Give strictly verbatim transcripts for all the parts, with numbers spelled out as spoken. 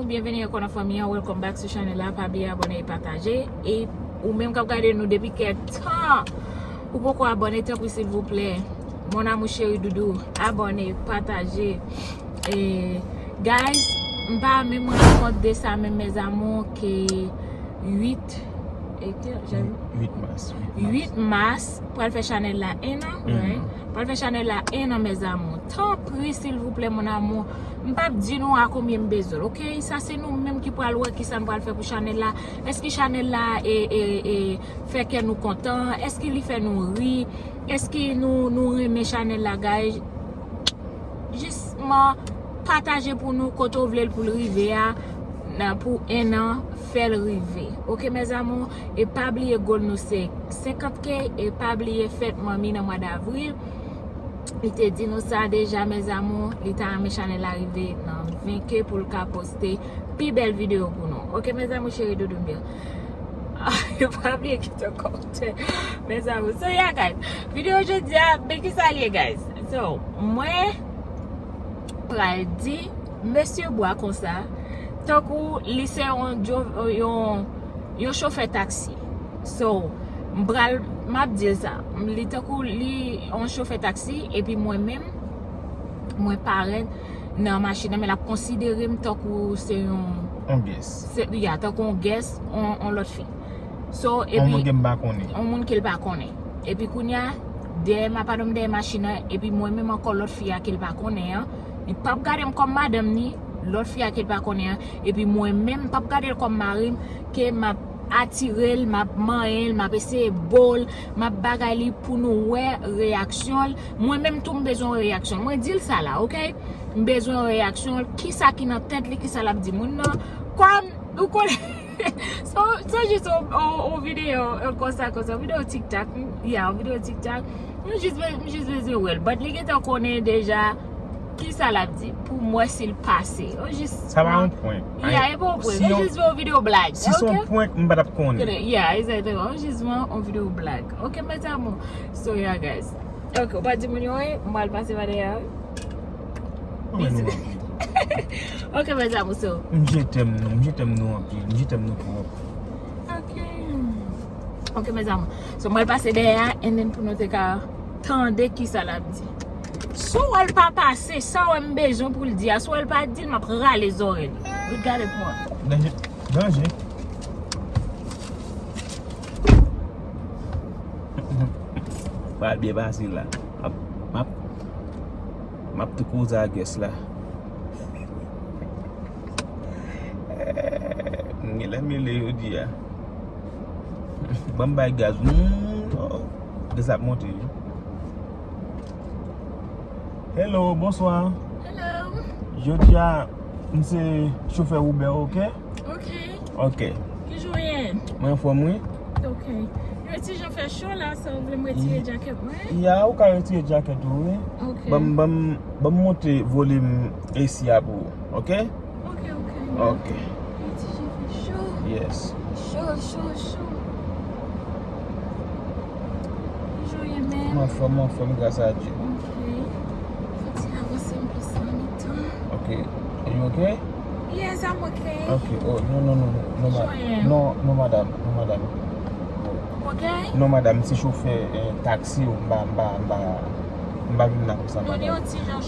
Byenveni ankò nan fanmi an, welcome back sou chanèl la, pa bliye abòne e pataje. E ou menm k ap gade nou depi kèk tan, ou poko abòne, tanpri silvouplè, mon amour chéri doudou, abòne, pataje. E, guys, m pa menm rann kont de sa menm, mes amours, ke uit, e ke, jan- uit mas, uit mas. Uit mas, pral fè chanèl la en an, right? Pral fè chanèl la en an, mes amours. Tanpri, silvouplè, mon amour, m p ap di nou a konbyen m bezwen l, ok? Sa se nou menm ki pral wè kisa n pral fè pou chanèl la. Èske chanèl la e, e, e fè kè nou kontan? Èske li fè nou ri? Èske nou, nou renmen chanèl la, guys? Jisman pataje pou nou kote w vle l pou l rive a, nan, pou en an, fè l rive. Ok, mes amours? E pa bliye goal nou se senkant K, e pa bliye fèt manmi nan mwa davril. Li te di nou sa deja, mes amours, li ta renmen chanèl la rive nan ven K pou l ka poste pi bèl videyo pou nou. Ok, mes amours, chéri doudou m yo. Pa bliye kite yon kòmantè, mes amours. So, yeah, guys. Videyo jodi a, men kisa l ye, guys. So, mwen pral di mesye bwa konsa, tankou li se yon, yon, yon chofè taksi. So, m pral, m ap di l sa. Li tankou li yon chofè taksi, epi mwen menm, mwen parèt nan machin nan, men l ap konsidere m tankou se yon, yon guest. Se, ya, tankou yon guest, yon, yon lòt fi. So, epi, yon moun ke m pa konnen. Yon moun ke l pa konnen. Epi kounye a, dèyè m ap atann dèyè machin nan, epi mwen menm ankò lòt fi a ke l pa konnen an, li p ap gade m kòm madanm ni, lòt fi a ke l pa konnen an, epi mwen menm m p ap gade l kòm mari m, ke m ap atire l, m ap manyen l, m ap eseye bo l, m ap bagay li pou nou wè reyaksyon l. Mwen menm tou m bezwen reyaksyon l. Mwen di l sa la, ok? M bezwen reyaksyon l, kisa ki nan tèt li, kisa l ap di moun nan. Kòm, ou konnen, so, so jis on, on, on videyo, on konsa, konsa, on videyo TikTok, yeah, on videyo TikTok. M jis be-, m jis bezwen wè l. But li gentan konnen deja kisa l ap di. Pou m wè si l pase. On jis. Sa pa yon prank. Yeah, e pa yon prank. Si on jis vle on videyo blag. Si se on prank, m pa t ap konnen. Yeah, exactement. On jis vle on videyo blag. Ok, mes amours. So, yeah, guys. Ok, ou pa di moun yo, wi, m pral pase pa dèyè a, wi. Bizou. Ok, mes amours, so. M je t'aime nou, m je t'aime nou anpil, m je t'aime nou twòp. Ok. Ok, mes amours. So, m pral pase dèyè a, and then pou nou te ka tande kisa l ap di. Si w wè l pa pase, sa w wè m bezwen pou l di a, si w wè l pa di l, m ap rale zòrèy li. Regade pou mwen. Danje, danje. Pral byen pase la. M ap, m ap, m ap tou koze a guest la. M genlè mele jodi a. Ban m bay gaz. Hmm, oh. Gaz ap monte wi. Hello, bonswa. Hello. Jodi a, m se chofè Uber, ok? Ok. Ok. Kijan w ye? Mwen anfòm, wi. Ok. Yo ti jan fè cho la, sa w vle m retire jakèt mwen? Ya, ou ka retire jakèt ou, wi. Ok. Ban m, ban m, ban m monte volim A C a pou ou, ok? Ok, ok. Ok. Yo ti jan fè cho. Yes. Cho, cho, cho. Kijan w ye, man? Mwen anfòm, mwen anfòm, gras a Dye. Ok. Fò ti avanse yon plis nan mitan. Ok. Are you okay? Yes, I'm okay. Ok, oh, non, non, non, non, non, ma-, non, non, madam, non, madam. Ok? Non, madam, se chofè, eh, taksi, m pa, m pa, m pa, m pa vin la konsa, madam.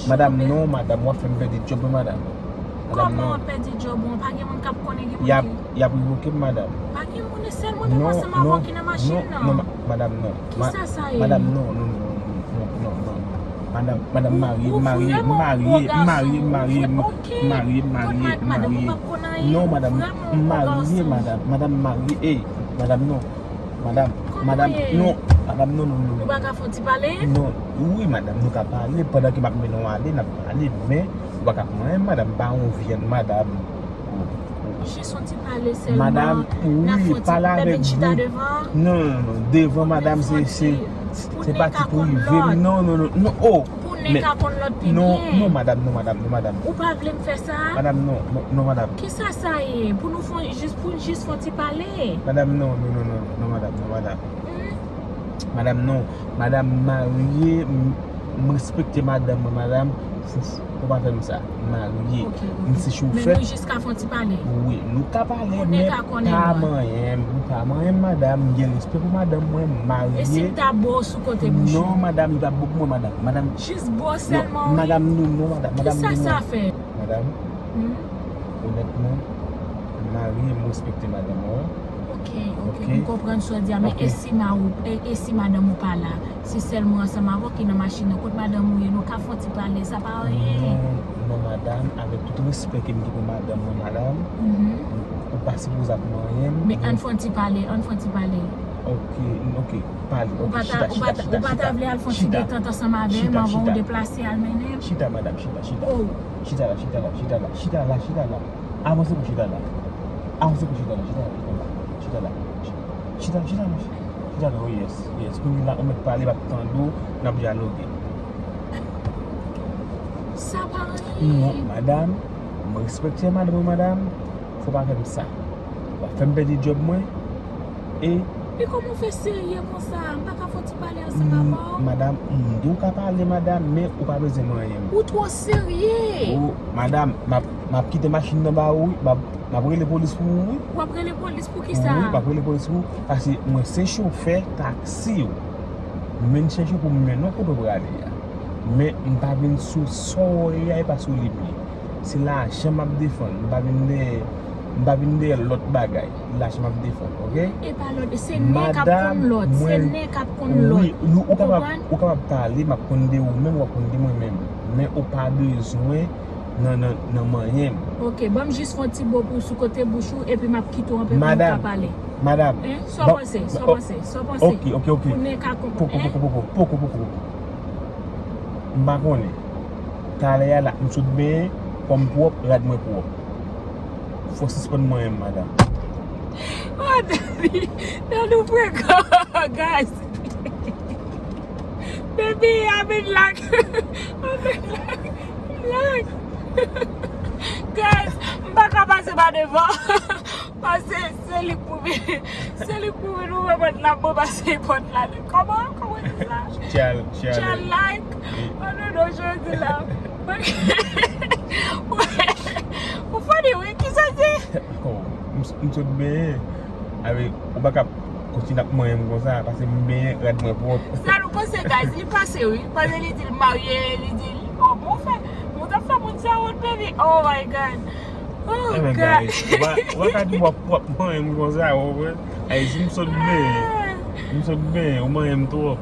Madam, non, madam, w ap fè m pèdi djòb mwen, madam. Madam, non. Kòman w ap pèdi djòb ou? Pa gen moun k ap konnen gen moun ki. Y ap, y ap revoke m, madam. Pa gen moun, e sèl mwen menm ansanm avè w ki nan machin nan. Non, non, ma-, madam, non. Kisa sa ye? Madam, non, non, non. Madam, madam, marye, marye, marye, marye, marye, marye, marye, marye. Non, madam, marye, madam, madam, marye, ey, madam, non. Madam, madam, non, madam, non, non, non, non. Nou pa ka fè yon ti pale? Non, wi, madam, nou ka pale, pandan ke m ap mennen w ale, n ap pale, men ou pa ka pran, madam, pa yon vyann, madam. Jis yon ti pale sèlman. Madam, wi, pale avèk gwo. Non, non, non, devan, madam, se, se, se pati prive m. Non, non, non, non, oh. Pou nèg ka konn lòt pi byen. Non, non, madam, non, madam, non, madam. Ou pa vle m fè sa? Madam, non, non, non, madam. Kisa sa ye? Pou nou fè, jis, pou jis fè yon ti pale. Madam, non, non, non, non, non, madam, non, madam. Hmm? Madam, non. Madam marye, m-, M respekte madanm mwen, madanm. Fou, fou, fò pa fè m sa. M marye. Ok, ok. M se chofè. Men nou jis ka fè yon ti pale. Wi, nou ka pale, men pa manyen m. Nou pa manyen m, madanm. M gen respè pou madanm mwen, m marye. E si m ta bo sou kote bouch ou? Non, madanm, li pa bo pou mwen, madanm. Madanm. Jis bo sèlman, wi. Madanm, nou, non, madanm. Madanm, nou, non. Kisa sa fè? Madanm. Hmm? Onètman, m marye, m respekte madanm mwen. Ok, ok, m konprann sa w di a, men e si ma ou, e, e si madanm ou pa la? Si sèl mwen ansanm avè w ki nan machin nan, kot madanm ou ye? Nou ka fè yon ti pale, sa pa anyen. Non, non, madanm, avèk tout respè ke m gen pou madanm mwen, madanm, ou pa sipoze ap manyen m. Men ann fè yon ti pale, ann fè yon ti pale. Ok, ok, pale. Ou pa ta, ou pa ta, ou pa ta vle al fè yon ti detant ansanm avè m anvan ou deplase al mennen m? Chita, madanm, chita, chita. Chita la, chita la, chita la, chita la, chita la. Avanse pou chita la. Avanse pou chita la, chita la, chita la. Chita la, chita la, chita la, oh yes, yes. Kounye la, ou mèt pale, m ap tande w, n ap dyaloge. Sa pa anyen. Non, madanm, mwen respekte madanm mwen, madanm. Fò pa fè m sa. W ap fè m pèdi djòb mwen. E? E kòman w fè serye konsa? M pa ka fè yon ti pale ansanm avè w? Madanm, m di w ka pale, madanm, men ou pa bezwen manyen m. Ou twò serye. Oh, madanm, m ap, m ap kite machin nan ba ou, wi. M ap, m ap rele polis pou ou, wi. W ap rele polis pou kisa? Wi, m ap rele polis pou ou. Paske mwen se chofè taksi w. M vin chèche w pou m mennen w kote w prale a. Men m pa vin sou sa w ye a, e pa sou li m ye. Se lajan m ap defann. M pa vin dèyè, m pa vin dèyè lòt bagay. Lajan m ap defann, ok? E pa lòt, se nen k ap konn lòt, se nen k ap konn lòt. Wi, ou kapab, ou kapab pale, m ap konn de ou menm, w ap konn de mwen menm. Men ou pa bezwen nan, nan, nan manyen m. Ok, ban m jis fè yon ti bo pou sou kote bouch ou, epi m ap kite w anpè pou w ka pale. Madanm, madanm. Hein? Sa w panse? Sa w panse? Sa w panse? Ok, ok, ok. Pou nen ka konprann, hein? Poko, poko, poko, poko, poko, poko. M pa konnen. Talè a la, m sot benyen, kò m pwòp, rad mwen pwòp. Fò w sispann manyen m, madanm. Oh, Dani, Dani, ou frekan, guys. Baby, I'm in luck. I'm in luck. Luck. Guys, m pa ka pase pa devan. Pase, se li k pou vin. Se li k pou vin ouvè pòt la, bon, pase pòt la. Kòman, kòman di sa? Chal, chal. Chal like. Wi. Oh, non, non, jodi la. Ou funny, wi, kisa se? Oh, m, m sot benyen. Awe, ou pa ka kontinye ap manyen m konsa, paske m benyen, rad mwen pwòp. Sa nou panse, guys? Li pase, wi. Paske li di l marye, li di l, oh, bon, fè, nou t ap fè moun sa wont, baby. Oh my God. Oh, God. Guys, ou pa, ou pa ka di w ap, w ap manyen m konsa, w konprann? Ay, si m sot benyen, m sot benyen, ou manyen m twòp.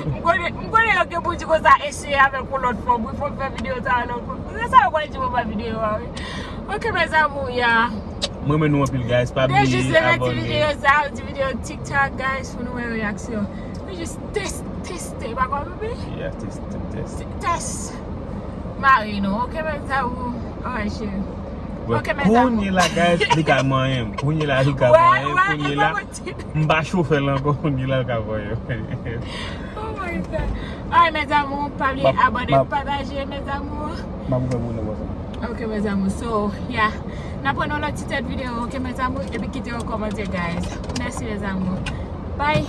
M konnen, m konnen yo gen pou di konsa, eseye avèk yon lòt fanm, wi, fò m fè videyo sa yon lòt fwa. Se sa yo pral di pou m fè videyo a, wi. Ok, mes amours, ya. Mwen renmen nou anpil, guys. Pa bliye abòne. Videyo sa, ti videyo TikTok, guys, pou nou wè reyaksyon. Nou jis tès, teste, pa konprann, baby? Yeah, test, test, test. Tès. Mari nou, ok, mes amours? Alright, cheri. Ok, mes amours. Kounye la, guys, li ka manyen m. Kounye la, li ka manyen m. Kounye la, m pa chofè l ankò. Kounye la, li ka manyen m. Oh my God. Alright, mes amours, pa bliye abòne, pataje, mes amours. M ap ouvè bonè konsa. Ok, mes amours. So, yeah. N ap wè nan lòt ti tèt videyo, ok, mes amours? Epi kite yon kòmantè, guys. Mèsi, mes amours. Bye.